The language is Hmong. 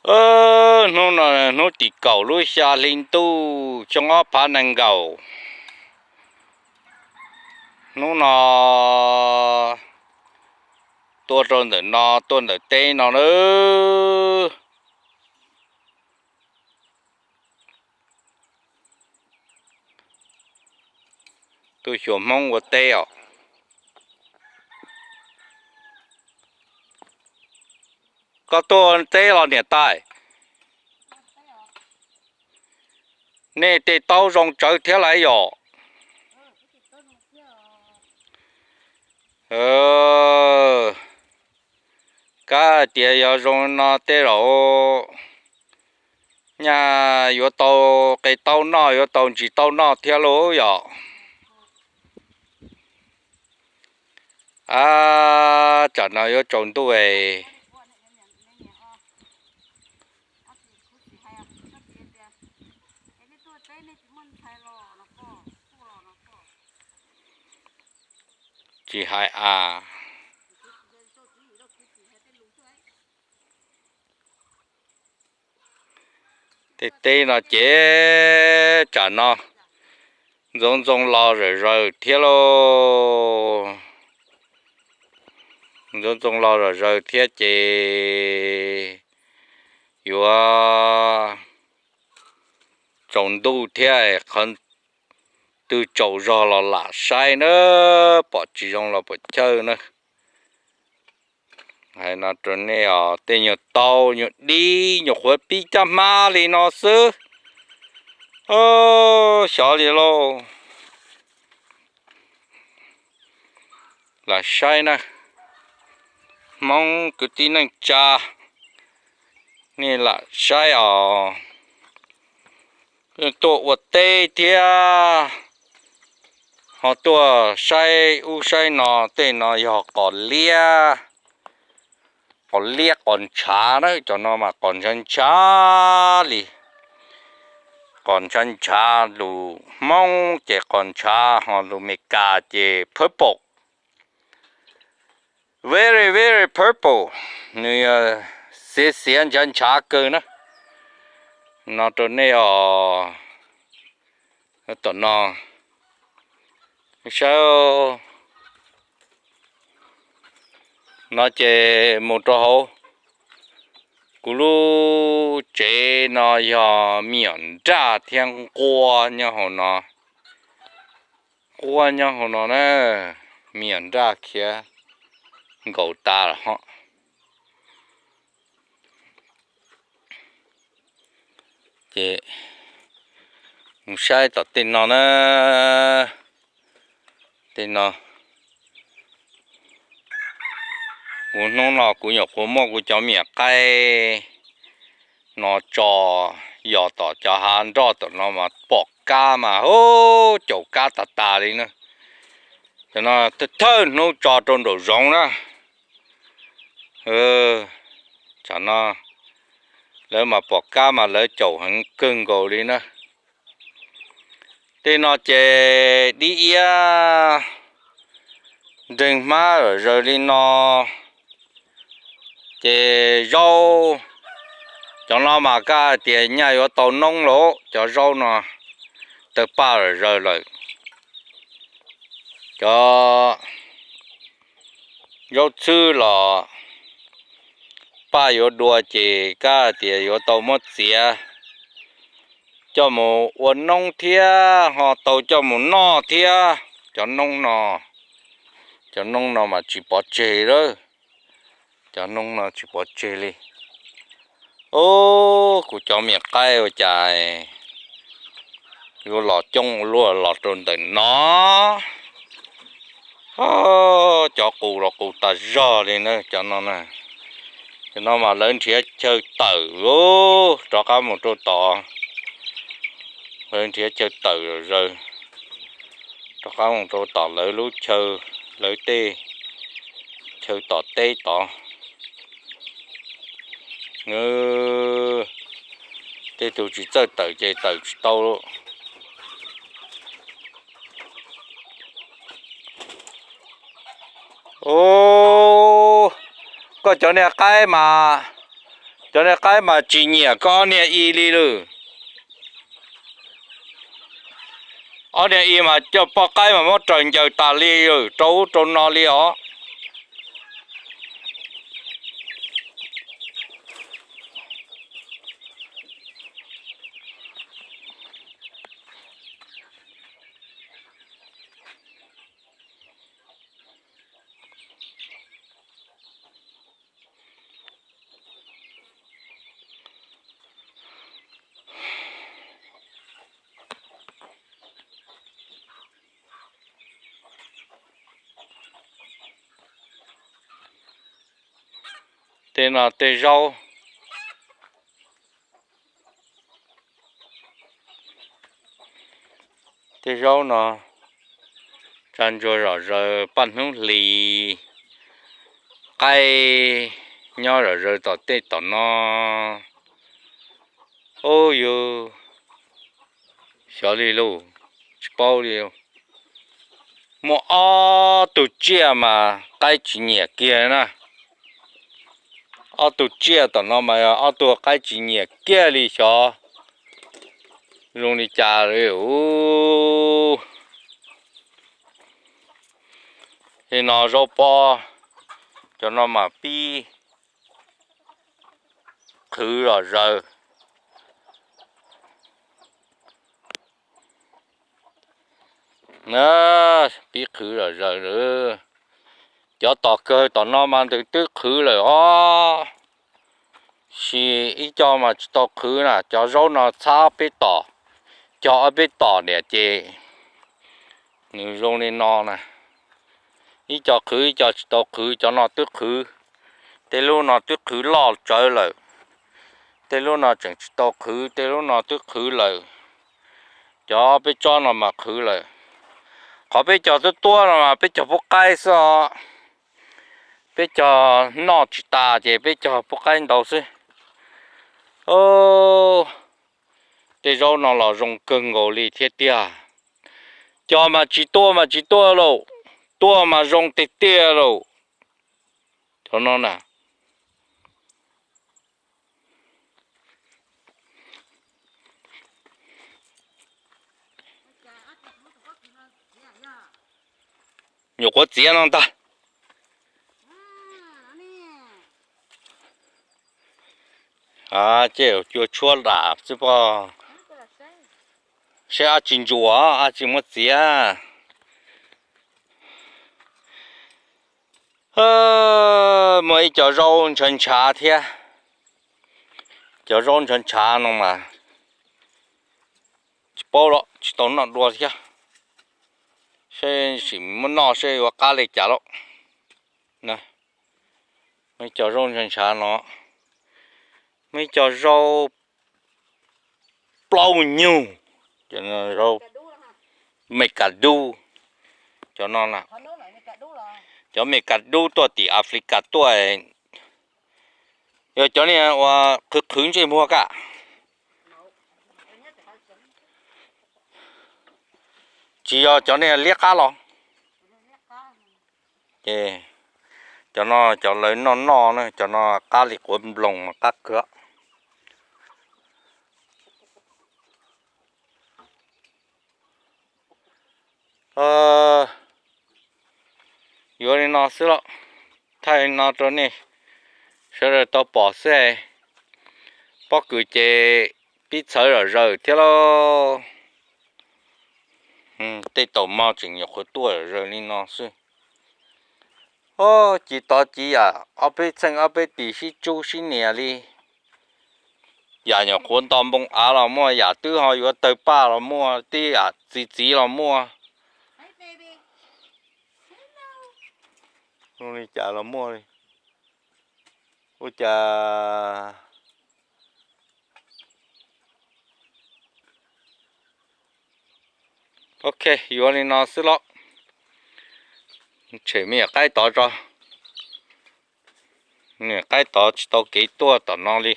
Hnub no hnub tim kaum lub xya hli ntuj xyoo ob phav nees nkaum. Hnub no tuaj rau ntawm no, tuaj ntawm teb no na. Tuaj xyuas Hmoob ua teb os. Koj tuaj teb los niam tais? Nej tej taub zoo tsawv thiab lauj yom? Kab tias yog zoo no tej zaum nyaj yuav tau qe taub noj, yuav tau ntsis taub noj thiab lauj yom. Ab, tsam no yuav tsaus ntuj es. Tsis hais as. Tej teb no ces tsam no ntxoov ntxoo los zom zaws thiab lauj. Ntxoov ntxoo los zom zaws thiab ces yuav tsaus ntuj thiab, qhov twg tsaus zog los lam saib na, pom tsis zoo los puas chawj na. Hais no rau nej os, tej nyuag taub nyuag dib nyuag qhuav pib caj hmab li no xwb, xyov li lauj. Lam saib na, Hmoob kwv tij neej tsa, nej lam saib os. Tuaj ua teb thiab ho tuaj saib ub saib no, tej no yog qos liab, qos liab qos ntshav na, cov no mas qos ntshav ntshav li. Qos ntshav ntshav, lus Hmoob ces qos ntshav, ho lus Meskas ces purple. Very, very purple, nws yog xiav xiav ntshav ntshav kawg na. No rau nej os, tom no saib no ces mus rau hauv kuv lub tsev no yog me nyuam nraj thiab nquab nyob hauv no. Nquab nyob hauv no na, me nyuam nraj khiav nkaus tas lawm ho. Ces mus saib tom tej no na, tej no. Kuv hnub no kuv nyuam qhuav muab kuv cov me nyuam qaib no tso yos tom cov hav nroj tom no mas pom kab mas hu, caum kab tas tas li na. Cov no thawj hnub tso rau nraum zoov na. Tsam no lawv mas pom kab mas lawv caum heev kawg nkaus li na. Tej no ces dib iab nreeg hmab zom zaws li no. Ces zaub, cov no mas kab tias nyaj yuav tau noob lauj, cov zaub no tawg paj zom zaws lawm. Cov zaub txhwb los paj yuav dua ces kab tias yuav tau muab txiav coj mus ua noob thiab ho tau coj mus noj thiab. Cov noob no, cov noob no mas tsis pov tseg lawm. Cov noob no tsis pov tseg li. Ub, kuv cov me nyuam qaib ua cas yuav los coob ua luaj los rau ntawm no. Cov qus los qus tas zog li na cov no na. Cov no mas lawv nrhiav chaw tawm rov qab mus rau tod. Lawv nrhiav chaw tawm zom zaws rov qab mus rau tom lawv lub chaw, lawv tej chaw tom teb tod. Tej tug tsis txawj tawm ces tawm tsis tau. Ub, koj cov niag qaib mas Cov niag qaib mas tsis nyiam koj ob niag i li lawm. Ob niag i mas coj poj qaib mas muab raws ncaws tas li lawm, rau ub rau no li os. Tej no tej zaub. Tej zaub no tsa ntsuag zom zaws, paj hnub hlis, qaib nyob zom zaws tom tej tom no. Ub, yus xyov li lauj, tsis paub li. Muaj ob tug tsiaj mas qaib tsis nyiam kiag na. Ob tug tsiaj tom no mas yog ob tug qaib tsis nyiam kiag li, xyov zoo li cas li. Ub, li no zaub pob, cov no mas pib qhwv zom zaws. Na, pib qhwv zom zaws lawm. Cov tom kawg tom no mas nws twb qhwv lawm os. Sis ib co mas tsis tau qhwv na, cov zaub no txhab peb tom, cog ob peb tom niam ces nws zoo li no na. Ib co qhwv ib co tsis tau qhwv, cov no twb qhwv, tej lub no twb qhwv loj tsawv lawm, tej lub no tseem tsis tau qhwv, tej lub no twb qhwv lawm. Cov peb tsob no mas qhwv lawm. Qhov peb cog tuab tuab no mas peb cog pub qaib xwb os. Peb cog noj tsis tas ces peb cog pub qaib ntau xwb. Tej zaub no los zoo kawg nkaus li thiab tiag. Cog mas tsis tuaj mas tsis tuaj lauj, tuaj mas zoo tiag tiag lauj. Cov no na. Nyuam qhuav txiav no ntag. Ces cua tshuab dam xwb pob. Saib ab tsi ntsuas, ab tsi muab txiav. Muaj ib co zaub ntshav ntshav thiab. Cov zaub ntshav ntshav no mas tsis paub los tsis tau noj dua thiab. Seb sim muab noj seb yuav qab li cas lauj. Muaj ib co zaub ntshav ntshav no, muaj ib co zaub plaub nyug, zaub me kas dub. Cov no, cov me kas dub tuaj tim Africa tuaj. Yog cov niag uas qhwv qhwv ntsej muag ka, tsis yog cov niag liab qab los. Ces cov no cov lawv noj noj na, cov no qab li quav nploos mas qab kawg. Yuav li no xwb los, thaij li no rau nej sawv daws tau pom xwb. Pob kws ces pib txhawv zom zaws thiab lauj. Tej taum mog tseem nyuam qhuav tuaj zom zaws li no xwb. Os, ci tod ci yam ob peb txheej ob peb tis sib tsub sib nias li. Yam nyuam qhuav nto npoo av los muaj, yam twb ho yuav tawg paj los muaj, tib yam txi txiv los muaj. Ua li cas los muaj li. Ua cas. Ok, yuav li no xwb los. Tshem me nyuam qaib tod tso. Me nyuam qaib tod tsis tau kev tuaj tom no li.